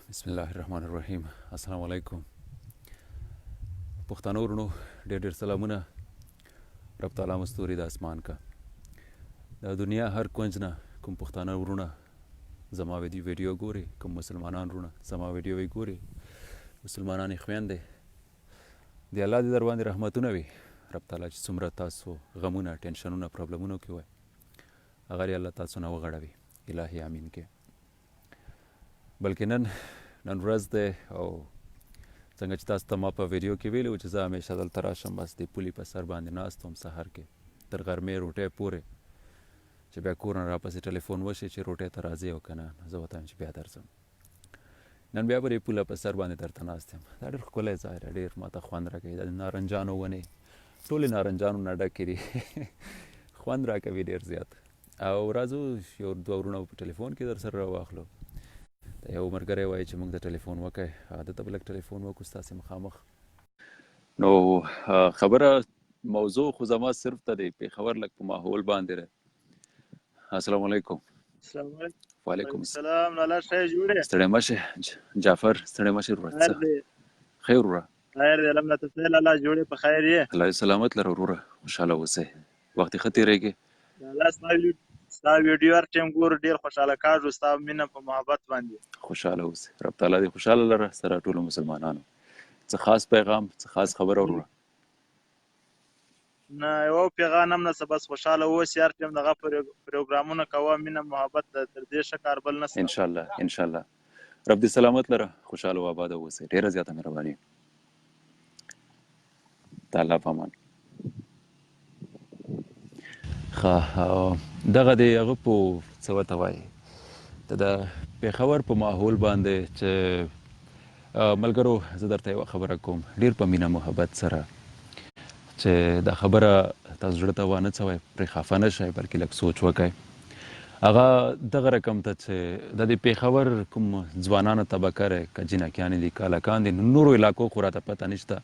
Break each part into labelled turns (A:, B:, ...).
A: بسم الله الرحمن الرحیم. السلام علیکم پښتنو ورونو، ډېر ډېر سلامونه. رب تعالی مو ستوري د اسمان کا. د دنیا هر کونج نه کوم پښتانه ورونه زما ویډیو ګوري، کوم مسلمانان ورونه زما ویډیو ګوري، مسلمانان خویندې دی، الله دې در باندې رحمتونه وي. رب تعالی چې څومره تاسو غمونه، ټینشنونه، پرابلمونو کې وای، هغه دې الله تاسو نه وغړوي، الهي امین کې. بلکې نن ورځ ده او څنګه چې تاسو ته ما په ویډیو کې ویلي و چې زه همیشه دلته راشم، بس د پولې په سر باندې ناست وم سهار کې تر غرمې روټۍ پورې، چې بیا کور نه راپسې ټلیفون وشي چې روټۍ ته راځې او که نه، نو زه ورته وایم چې بیا درځم. نن بیا په دې پوله په سر باندې درته ناست یم. دا ډېر ښکلی ځای دی، ډېر ماته خوند راکوي. دا د نارنجانو ونې ټولې نارنجانو نه ډکې دي، خوند راکوي ډېر زیات. او راځو یو دوه وروڼه په ټلیفون کې در سره راواخلو. د یو ملګری وایي چې موږ ته ټلیفون وکړئ، هغه ده ته به لږ ټلیفون وکړو ستاسې مخامخ. نو خبره موضوع خو زما صرف ته د پېښور لږ په ماحول باندې ده. السلام علیکم.
B: السلام علیکم.
A: وعلیکم
B: السلام لالا، ښه جوړ یې؟
A: ستړی مه شې جعفر، ستړی مه شې وروره.
B: خیر دی؟
A: خیر وروره.
B: خیر دی الحمدلله. ته څه لالا، جوړ یې، په خیر یې؟
A: الله دې سلامت لره وروره، خوشحاله اوسې، وخت ښه تېرېږي؟
B: لالا، ستا ویډیو هر ټایم ګورو، ډېر خوشحاله کاږو ستا مینه په محبت باندې.
A: خوشحاله اوسې، رب تعالی دې خوشحاله لره سره ټولو مسلمانانو. څه خاص پیغام، څه خاص خبره وروره؟
B: نه، یو پیغام هم نه، بس خوشحاله اوسې، هر ټایم دغه پروګرامونه کوه، مینه محبت تر دې ښه کار بل نشته.
A: ان شاء الله، ان شاء الله. رب دې سلامت لره، خوشحاله او آباد اوسې. ډیره زیاته مهرباني، د الله په امان. ښه، دغه دی هغه په څه ورته وایي د پېښور په ماحول باندې چې ملګرو زه درته یوه خبره کوم ډیر په مینه محبت سره، چې دا خبره تاسو زړه ته وانه څوئ، پرې خفه نه شئ، بلکې لږ سوچ وکړئ. هغه دغه رقم ته چې د دې پېښور کوم ځوانانو طبقه دی، که جینکیانې دي که هلکان دي، نورو علاقو خو راته پته نشته،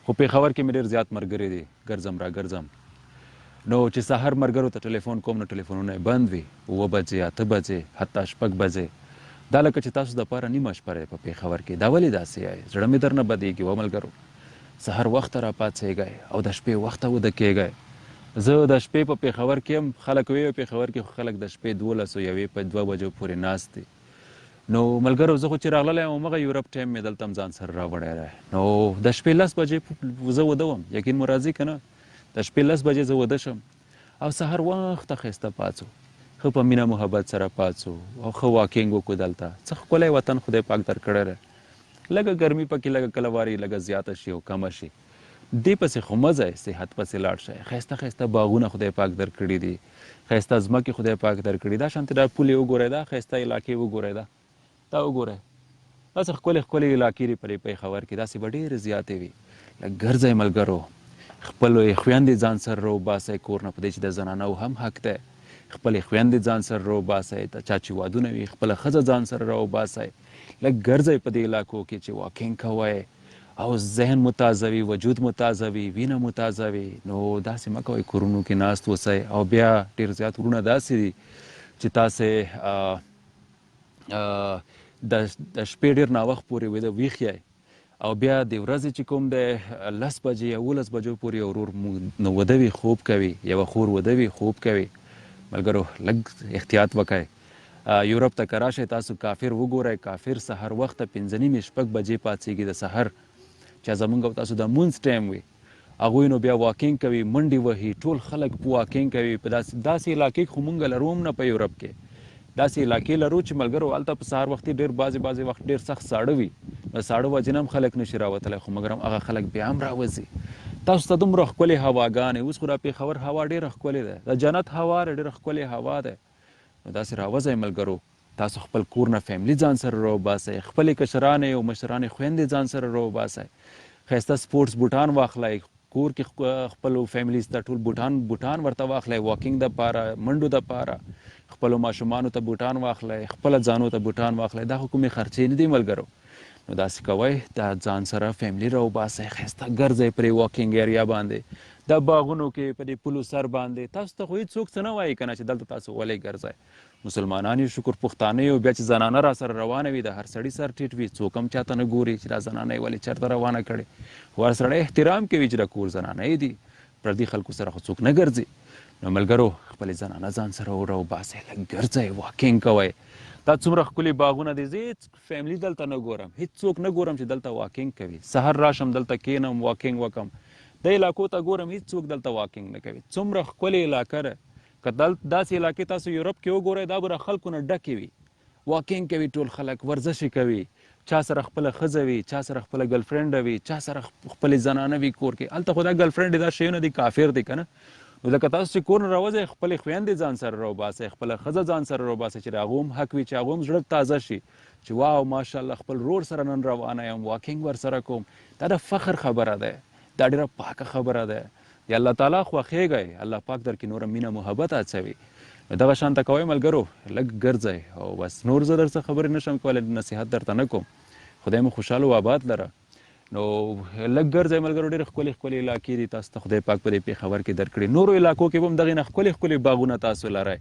A: خو پېښور کې مې ډېر زیات ملګري دي، ګرځم راګرځم، نو چې سهار ملګرو ته ټلیفون کوم نو ټلیفونونه یې بند وي. 7 بجې، 8 بجې، حتی 6 بجې، دا لکه چې تاسو دپاره نیمه شپه دی په پېښور کې. دا ولې داسې یې؟ زړه مې درنه بدېږي. وه ملګرو، سهار وخته راپاڅېږئ او د شپې وخته وده کېږئ. زه د شپې په پېښور کې یم. خلک وایي پېښور کې خو خلک د شپې 12، 1 په 2 بجو پورې ناست دي. نو ملګرو، زه خو چې راغللی یم، همغه یورپ ټایم مې دلته هم ځان سره راوړی دی. نو د شپې 10 بجې زه وده وم، یقین مو راځي که نه؟ د شپې 10 بجې زه وده شم او سهار وخته ښایسته پاڅو، ښه په مینه محبت سره پاڅو او ښه walking وکړو. دلته څه ښکلی وطن خدای پاک درکړی دی. لږه ګرمي پکې لږه کله واري لږه زیاته شي او کمه شي، دې پسې خو مه ځئ، صحت پسې لاړ شئ. ښایسته ښایسته باغونه خدای پاک درکړي دي، ښایسته ځمکې خدای پاک درکړي. دا شانتې دا پولې وګورئ، دا ښایسته علاقې وګورئ، دا وګورئ، داسې ښکلې ښکلې علاقې دي په دې پېښور کې، داسې به ډېرې زیاتې وي. لږ ګرځئ ملګرو، خپلې خویندې ځان سره راوباسئ کور نه، په دې چې د زنانو هم حق دی. خپلې خویندې ځان سره راوباسئ، د چا چې وادونه وي خپله ښځه ځان سره راوباسئ، لږ ګرځئ په دې علاقو کې چې walking کوئ او ذهن مو تازه وي، وجود مو تازه وي، وینه مو تازه وي. نو داسې مه کوئ، کورونو کې ناست اوسئ. او بیا ډېر زیات وروڼه داسې دي چې تاسې د شپې ډېر ناوخت پورې ویده ویښ یئ او بیا د ورځې چې کوم دی 10 بجې، 11 بجو پورې یو ورور نو وده وي، خوب کوي، یوه خور وده وي، خوب کوي. ملګرو، لږ احتیاط وکړئ. یورپ ته که راشئ تاسو کافر وګورئ، کافر سهار وخته 5:30، 6 بجې پاڅېږي د سهار، چې زمونږ او تاسو د مونځ ټایم وي. هغوی نو بیا walking کوي، منډې وهي، ټول خلک walking کوي. په داسې داسې علاقې خو مونږ لرو هم نه په یورپ کې. داسې علاقې لرو چې ملګرو هلته په سهار وختي ډېر بعضې بعضې وخت ډېر سخت ساړه وي، د ساړه وجې نه هم خلک نشي راوتلی، خو مګر هم هغه خلک بیا هم راوځي. تاسو ته دومره ښکلې هواګانې، اوس خو دا پېښور هوا ډېره ښکلې ده، د جنت هوا ده، ډېره ښکلې هوا ده. نو داسې راوځئ ملګرو، تاسو خپل کور نه family ځان سره راوباسئ، خپلې کشرانې او مشرانې خویندې ځان سره راوباسئ، ښایسته sports بوټان واخلئ، کور کې خپلو families ته ټول بوټان ورته واخلئ، walking د پاره، منډو د پاره، خپلو ماشومانو ته بوټان واخلئ، خپله ځانو ته بوټان واخلئ. دا خو کومې خرچې نه دي ملګرو. نو داسې کوئ، دا ځان سره family راوباسئ، ښایسته ګرځئ پرې walking area باندې، د باغونو کې، په دې پولو سر باندې. تاسو ته خو هیڅوک څه نه وایي که نه چې دلته تاسو ولې ګرځئ. مسلمانان یو، شکر پښتانه یو. بیا چې زنانه را سره روانه وي، د هر سړي سر ټیټ وي، څوک هم چاته نه ګوري چې دا زنانه یې ولې چېرته روانه کړې. خو هر سړی احترام کوي چې د کور زنانه یې دي، پردي خلکو سره خو څوک نه ګرځي. نو ملګرو، خپلې زنانه ځان سره راوباسئ، لږ ګرځئ، واکینګ کوئ. دا څومره ښکلي باغونه دي، زه هېڅ فیملی دلته نه ګورم، هېڅ څوک نه ګورم چې دلته واکینګ کوي. سهار راشم دلته کینم، واکینګ وکم، د علاقو ته ګورم، هېڅ څوک دلته واکینګ نه کوي. څومره ښکلې علاقه ده. که داسې علاقې تاسو یورپ کې وګورئ، دا به د خلکو نه ډکې وي، واکینګ کوي ټول خلک، ورزش کوي، چا سره خپله ښځه وي، چا سره خپله ګرلفرینډ وي، چا سره خپلې زنانه وي کور کې. هلته خو دا ګرلفرینډ دا شیونه دي، کافر دي که نه. نو لکه تاسو چې کور نه راوځئ، خپلې خویندې ځان سره راوباسئ، خپله ښځه ځان سره راوباسئ، چې د هغو هم حق وي، چې هغو هم زړه تازه شي چې واو ماشاءالله خپل ورور سره نن روانه یم، واکینګ ورسره کوم. دا د فخر خبره ده، دا ډېره پاکه خبره ده. د الله تعالی خوښېږئ، الله پاک در کې نوره مینه محبت اچوي. نو دغه شان ته کوئ ملګرو، لږ ګرځئ او بس. نور زه درڅه خبرې نشم کولی، نصیحت درته نه کوم. خدای مو خوشحاله او آباد لره. نو لږ ګرځئ ملګرو، ډېرې ښکلې ښکلې علاقې دي تاسو ته خدای پاک په دې پېښور کې درکړي. نورو علاقو کې به هم دغې نه ښکلې ښکلې باغونه تاسو لرئ.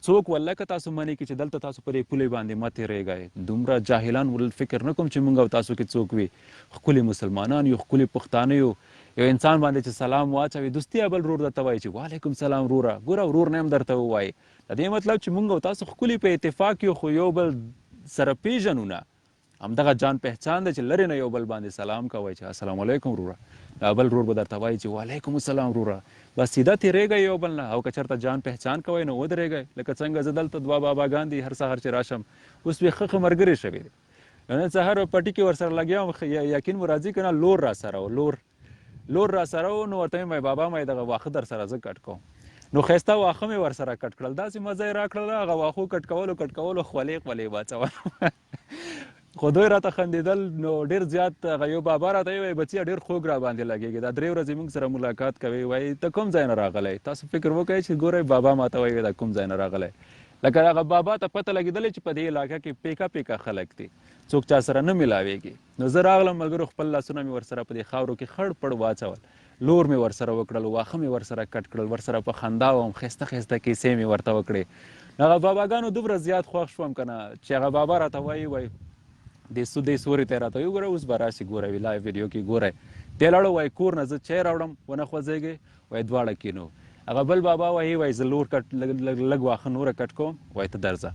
A: څوک والله که تاسو منې کې چې دلته تاسو په دې پولې باندې مه تېرېږئ. دومره جاهلان ول فکر نه کوم چې مونږ او تاسو کې څوک وي. ښکلي مسلمانان یو، ښکلي پښتانه یو. یو انسان باندې چې سلام واچوي، دوستي بل ورور درته وایي چې وعلیکم سلام وروره، ګوره ورور نه هم درته ووایي. د دې مطلب چې مونږ او تاسو ښکلي په اتفاق یو، خو یو بل سره پیژنو نه. همدغه جان پهچان دی چې لرې نه یو بل باندې سلام کوئ چې السلام علیکم وروره، دا بل ورور به درته وایي چې وعلیکم السلام وروره. بس سیده تېرېږئ یو بل نه، او که چېرته جان پهچان کوئ نو ودرېږئ. لکه څنګه زه دلته دوه باباګان دي، هر سهار چې راشم اوس مې ښه ښه ملګري شوي دي. نن سهار په پټي کې ورسره لګیا وم، یقین مو راځي که نه، لور را سره و، لور را سره و. نو ورته مې بابا مې دغه واښه در سره زه کټ کوم. نو ښایسته واښه مې ورسره کټ کړل، داسې مزه یې راکړله. هغه واښو کټ کولو کټ کولو خولې خولې واچول، خو دوی راته خندېدل. نو ډېر زیات هغه یو بابا راته وویل، بچیه ډېر خوږ را باندې لګېږي، دا 3 ورځې موږ سره ملاقات کوي، وایي ته کوم ځای نه راغلی؟ تاسو فکر وکړئ چې ګورئ بابا ماته وایي دا کوم ځای نه راغلی. لکه هغه بابا ته پته لګېدلې چې په دې علاقه کې پیکه پیکه خلک دي، څوک چا سره نه ملاویږي. نو زه راغلم ملګرو، خپل لاسونه مې ورسره په دې خاورو کې خړ پړ واچول، لور مې ورسره وکړل، واښه مې ورسره کټ کړل، ورسره په خندا وم، ښایسته ښایسته کیسې مې ورته وکړې. هغه باباګانو دومره زیات خوښ شوم که نه چې هغه بابا راته وایي، وایي دې دې سوري ته راته وایي، وګوره اوس به راشي، ګوره وي لایو ویډیو کې ګوره. دی لاړو، وایي کور نه زه چای راوړم، ونه خوځېږي، وایي دواړه کینو. هغه بل بابا وایي، وایي زه لور کټ لږ لږ لږ واښه نوره کټ کوم، وایي ته درځه.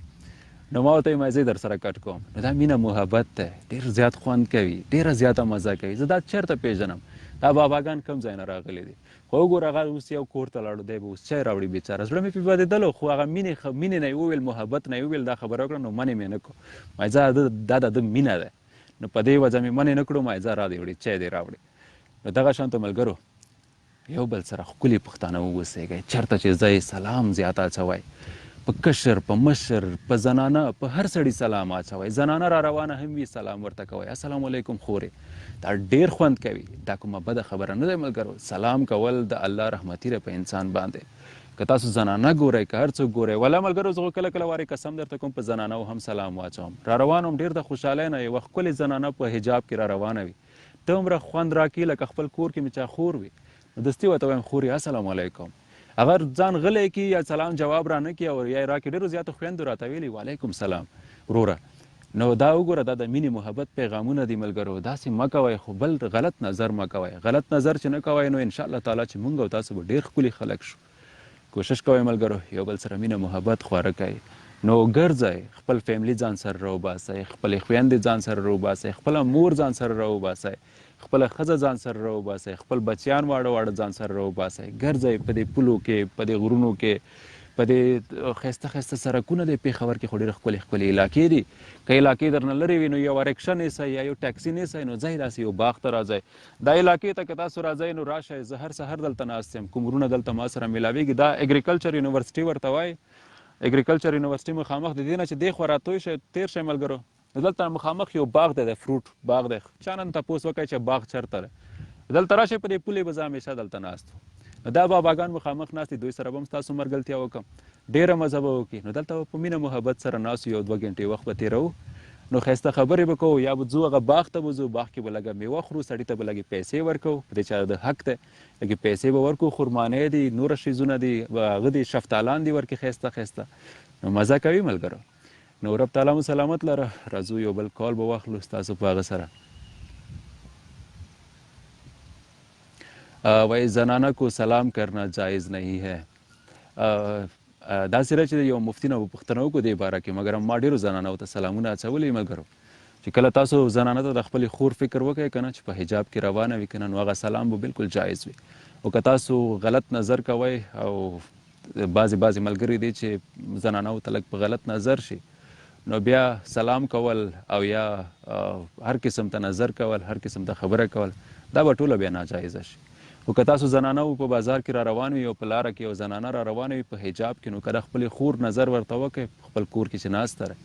A: نو ما ورته وویل، زه یې در سره کټ کوم. نو دا مینه محبت دی، ډېر زیات خوند کوي، ډېره زیاته مزه کوي. زه دا چېرته پېژنم، دا باباګان کوم ځای نه راغلي دي؟ خو وګوره هغه اوس یو کور ته لاړو، دی به اوس چای راوړي. بېچاره زړه مې پرې بدېدلو، خو هغه مینې نه یې وویل، محبت نه یې وویل، دا خبره وکړه، نو منې مې نه کړو. ما ځه دا د ده مینه ده، نو په دې وجه مې منې نه کړو. ما ځه را دې وړي، چای دې راوړي. نو دغه شان ته ملګرو، یو بل سره ښکلي پښتانه واوسېږئ. چېرته چې ځئ سلام زیات اچوئ، په کشر، په مشر، په زنانه، په هر سړي سلام اچوئ. زنانه را روانه هم وي، سلام ورته کوئ، السلام علیکم خورې. دا ډېر خوند کوي، دا کومه بده خبره نه ده ملګرو. سلام کول د الله رحمتي ده په انسان باندې. که تاسو زنانه ګورئ، که هر څوک ګورئ، ولا ملګرو زه خو کله کله وارې قسم درته کوم په زنانه هم سلام واچوم. را روان وم ډېر د خوشحالۍ نه، یوه ښکلې زنانه په حجاب کې را روانه وي، دومره خوند راکړي لکه خپل کور کې مې چا خور وي. نو دستي ورته وایم، خورې السلام علیکم. هغه ځان غلی کړي یا سلام جواب را نه کړي او یا یې راکړي. ډېرو زیاتو خویندو راته ویلي وعلیکم سلام وروره. نو دا وګوره، دا د مینې محبت پیغامونه دي ملګرو. داسې مه کوئ، خو بل غلط نظر مه کوئ. غلط نظر چې نه کوئ نو انشاءالله تعالی چې مونږ او تاسو به ډېر ښکلي خلک شو. کوشش کوئ ملګرو، یو بل سره مینه محبت خواره کړئ. نو ګرځئ، خپل فیملی ځان سره راوباسئ، خپلې خویندې ځان سره راوباسئ، خپله مور ځان سره راوباسئ، خپله ښځه ځان سره راوباسئ، خپل بچیان واړه واړه ځان سره راوباسئ. ګرځئ په دې پولو کې، په دې غرونو کې، په دې ښایسته ښایسته سړکونه دی پېښور کې، خو ډېرې ښکلې ښکلې علاقې دي. که علاقې درنه لرې وي نو یوه رکشه نیسئ یا یو ټاکسي نیسئ، نو ځئ داسې یو باغ ته راځئ. دا علاقې ته که تاسو راځئ نو راشئ، زه هر سهار دلته ناست یم، کوم وروڼه دلته ما سره میلاویږي. دا اګریکلچر یونیورسټي ورته وایي، اګریکلچر یونیورسټي مخامخ د دې نه چې دې خوا راتوی شئ، تېر شئ ملګرو، نو دلته مخامخ یو باغ دی، د فروټ باغ دی. چا نن تپوس وکړئ چې باغ چېرته دی، دلته راشئ. په دې پولې به زه همیشه دلته ناست وم. نو دا باباګان مخامخ ناست دي، دوی سره به هم ستاسو ملګرتیا وکړم، ډېره مزه به وکړي. نو دلته به په مینه محبت سره ناست یو 2 ګنټې وخت به تېروو، نو ښایسته خبرې به کوو. یا به ځو هغه باغ ته به ځو، باغ کې به لږه مېوه خورو، سړي ته به لږې پیسې ورکوو، په دې چا د حق دی، لږې پیسې به ورکړو. خرمانې دي، نور شیزونه دي، هغه دي، شفتالان دي ورکې ښایسته ښایسته. نو مزه کوي ملګرو. نو رب تعالی مو سلامت لره. راځو یو بل کال به واخلو ستاسو په هغه سره. وای زنانه کو سلام کرنا جایز نہیں ہے. داسې ده چې یو مفتي نه به پوښتنه وکړو دې باره کې، مګر ما ډېرو زنانو ته سلامونه اچولي ملګرو چې کله تاسو زنانه ته د خپلې خور فکر وکړئ که نه چې په حجاب کې روانه وي که نه، نو هغه سلام به بالکل جایز وي. او که تاسو غلط نظر کوئ او بعضې بعضې ملګري دي چې زنانو ته لږ په غلط نظر شي، نو بیا سلام کول او یا هر قسم ته نظر کول، هر قسم ته خبره کول، دا به ټوله بیا ناجایزه شي. خو که تاسو زنانه په بازار کې را روان وي او په لاره کې یو زنانه را روانه وي په حجاب کې، نو که د خپلې خور نظر ورته وکړئ خپل کور کې چې ناسته ده،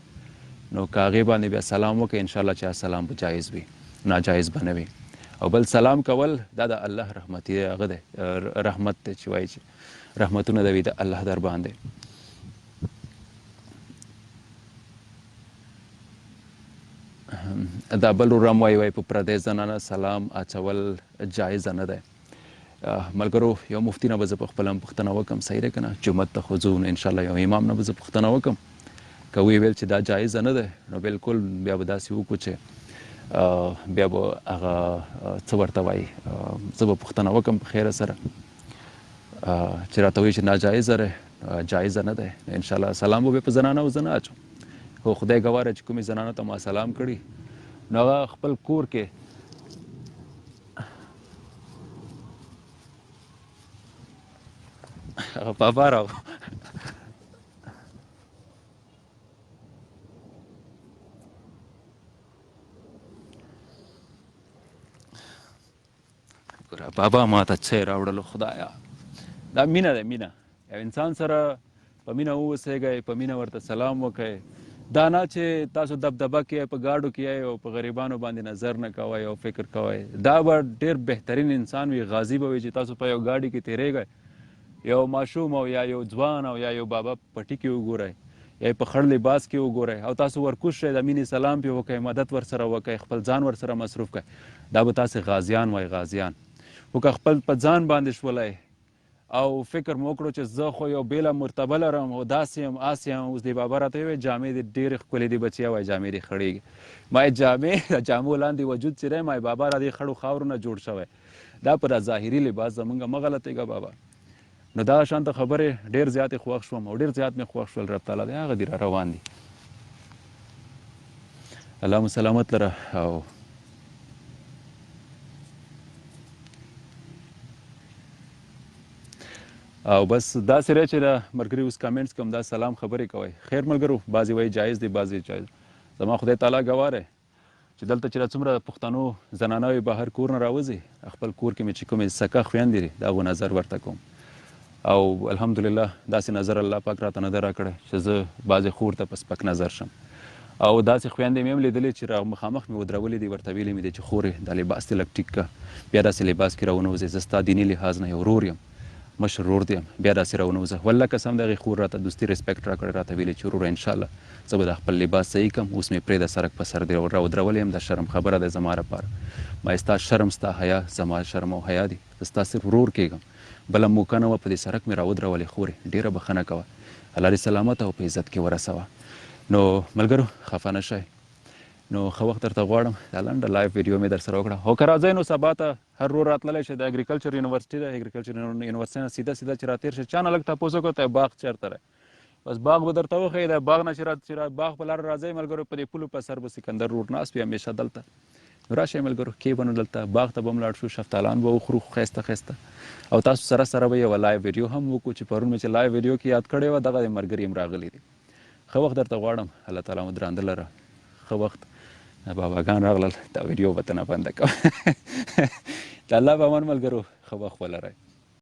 A: نو که هغې باندې بیا سلام وکړئ، انشاءالله چې سلام به جایز وي، ناجایز به نه وي. او بل سلام کول دا د الله رحمتي هغه دی، رحمت دی چې وایي چې رحمتونه د وي د الله در باندې. دا بل ورور هم وایي، وایي په پردی زنانه سلام اچول جایز نه دی. ملګرو یو مفتي نه به زه په خپله هم پوښتنه وکړم، صحیح ده که نه؟ جومات ته خو ځو، نو انشاءالله یو امام نه به زه پوښتنه وکړم، که ویې ویل چې دا جایز نه دی، نو بالکل بیا به داسې وکړو چې بیا به هغه څه ورته وایي، زه به پوښتنه وکړم په خیره سره چې راته وایي چې ناجایزه دی، جایزه نه دی، نو انشاءالله سلام به په زنانه او زه نه اچوم. خو خدای ګواه چې کومې زنانه ته ما سلام کړي، نو هغه خپل کور کې هغه بابا راغو. ګوره بابا ما ته څه راوړلو، خدایا دا مینه ده، مینه. یو انسان سره په مینه واوسېږئ، په مینه ورته سلام وکړئ. دا نه چې تاسو دبدبه کې په ګاډو کې یئ او په غریبانو باندې نظر نه کوئ او فکر کوئ. دا به ډېر بهترین انسان وي، غازي به وي چې تاسو په یو ګاډي کې تېرېږئ، یو ماشوم او یا یو ځوان او یا یو بابا پټي کې وګورئ یا په خړ لباس کې وګورئ او تاسو ورکوز شئ، د مینې سلام پې وکړئ، مدد ورسره وکړئ، خپل ځان ورسره مصروف کړئ، دا به تاسې غازیان وای، غازیان. خو که خپل په ځان باندې شولئ او فکر مو وکړو چې زه خو یو بېله مرتبه لرم او داسې یم هسې یم، اوس دې بابا راته وویل جامې دې ډېرې ښکلې دي بچیه، وایي جامې دې خړېږي. ما یې جامې د جامو لاندې وجود چې دی، ما یې بابا را دې خړو خاورو نه جوړ شوی، دا په دا ظاهري لباس زمونږ مه غلطېږه بابا. نو دا شانته خبرې ډېر زیاتې خوښ شوم او ډېر زیات مې خوښ شول. رب تعالی دې هغه دې را روان دي، الله مو سلامت لره. او بس داسې دی چې د ملګري اوس کمنټس کوم، دا سلام خبرې کوئ. خیر ملګرو، بعضې وایي جایز دی، بعضې جایز. زما خدای تعالی ګواه دی چې دلته چې څومره پښتنو زنانه وي بهر کور نه راوځي، خپل کور کې مې چې کومې سکه خویندې دي د هغو نظر ورته کوم او الحمدلله داسې نظر الله پاک راته نه دی راکړی چې زه بعضې خور ته په سپک نظر شم. او داسې خویندې مې هم لیدلې چې را مخامخ مې ودرولې دي، ورته ویلي مې دي چې خورې دا لباس دې لږ ټیک که، بیا داسې لباس کې راونه وځې، زه ستا دیني لحاظ نه یو ورور یم، مشر ورور دې یم، بیا داسې راونه وځه. والله قسم د هغې خور راته دوستي ریسپیکټ راکړی، راته ویلي چې وروره انشاءالله زه به دا خپل لباس صحیح کړم، اوس مې پرېږده سرک په سر دې راودرولی یم، دا شرم خبره ده زما لپاره. ما ستا شرم ستا حیا زما شرم او حیا دي، زه ستا صرف ورور کېږم، بله موقع نه وه په دې سرک مې راودرولې، خورې ډېره بخښنه کوه، الله دې سلامت او په عزت کې ورسوه. نو ملګرو خفه نه شئ، نو ښه وخت درته غواړم. دا لنډه لایف ویډیو مې درسره وکړه. هو که راځئ نو سبا ته هر ورور راتللی شي، د اګریکلچر یونیورسټي ده، اګریکلچر یونیورسټي نه سیده سیده چې راتېر شي، چا نه لږ تپوس وکړه ته باغ چېرته دی، بس باغ به درته وښیي. د باغ نه چې را باغ په لاره راځئ ملګرو، په دې پولو په سر به سکندر رور ناست وي همیشه دلته. نو راشئ ملګرو، کښېبه نو دلته باغ ته به هم لاړ شو، شفتالان به وخورو ښایسته ښایسته، او تاسو سره سره به یوه لایو ویډیو هم وکړو چې پرون مې چې لایو ویډیو کې یاد کړې وه، دغه د ملګري هم راغلي دي. ښه وخت درته غواړم، الله تعالی مو درانده لره. ښه وخت. باباګان راغلل، دا ویډیو به تنه بنده کوم. د الله په امان ملګرو، ښه وخت ولرئ.